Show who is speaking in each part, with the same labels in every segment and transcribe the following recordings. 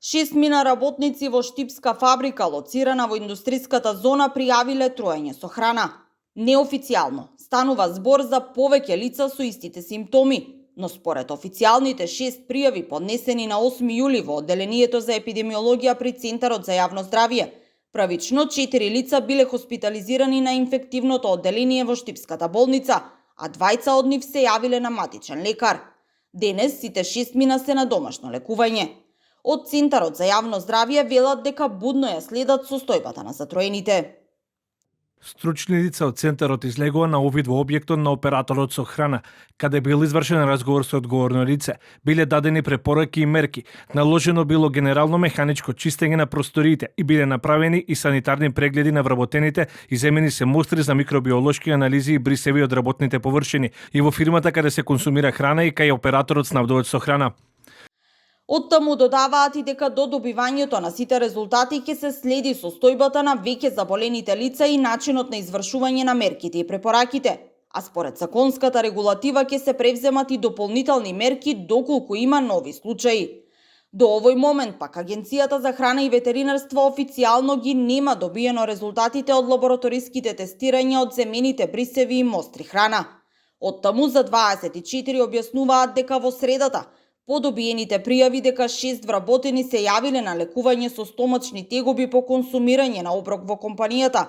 Speaker 1: 6 работници во Штипска фабрика, лоцирана во индустриската зона, пријавиле троење со храна. Неофицијално станува збор за повеќе лица со истите симптоми, но според официјалните 6 пријави поднесени на 8 јули во одделението за епидемиологија при Центарот за јавно здравје, правично 4 лица биле хоспитализирани на инфективното одделение во Штипската болница, а 2 од нив се јавиле на матичен лекар. Денес сите 6 се на домашно лекување. Од Центарот за јавно здравје велат дека будно ја следат состојбата на затроените.
Speaker 2: Стручни лица од Центарот излегува на овид во објектот на операторот со храна, каде бил извршен разговор со одговорно лице, биле дадени препораки и мерки, наложено било генерално механичко чистење на просториите и биле направени и санитарни прегледи на вработените и земени се мустри за микробиолошки анализи и брисеви од работните површини и во фирмата каде се консумира храна и кај операторот снабдувач со храна.
Speaker 1: Оттаму додаваат и дека до добивањето на сите резултати ќе се следи состојбата на веќе заболените лица и начинот на извршување на мерките и препораките, а според законската регулатива ќе се превземат и дополнителни мерки доколку има нови случаи. До овој момент пак Агенцијата за храна и ветеринарство официјално ги нема добиено резултатите од лабораториските тестирања од земените брисеви и мостри храна. Оттаму за 24 објаснуваат дека во средата по добиените пријави дека 6 вработени се јавиле на лекување со стомачни тегоби по консумирање на оброк во компанијата.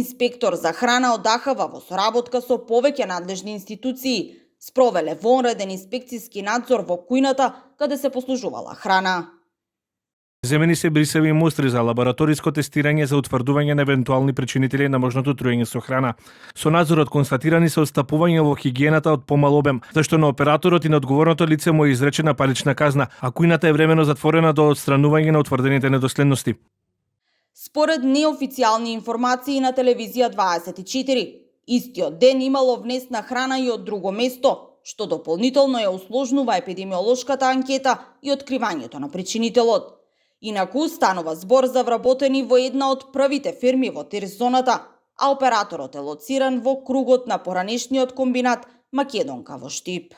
Speaker 1: Инспектор за храна од АХВ во соработка со повеќе надлежни институции спровеле вонреден инспекцијски надзор во кујната каде се послужувала храна.
Speaker 2: Земени се брисеви и мустри за лабораториско тестирање за утврдување на евентуални причинители на можното труење со храна. Со надзорот констатирани се отстапување во хигиената од помал обем, зашто на операторот и на одговорното лице му е изречена парична казна, а кујната е времено затворена до отстранување на утврдените недоследности.
Speaker 1: Според неофицијални информации на телевизија 24, истиот ден имало внес на храна и од друго место, што дополнително ја усложнува епидемиолошката анкета и откривањето на причинителот. Инаку станува збор за вработени во една од првите фирми во ТИР зоната, а операторот е лоциран во кругот на поранешниот комбинат Македонка во Штип.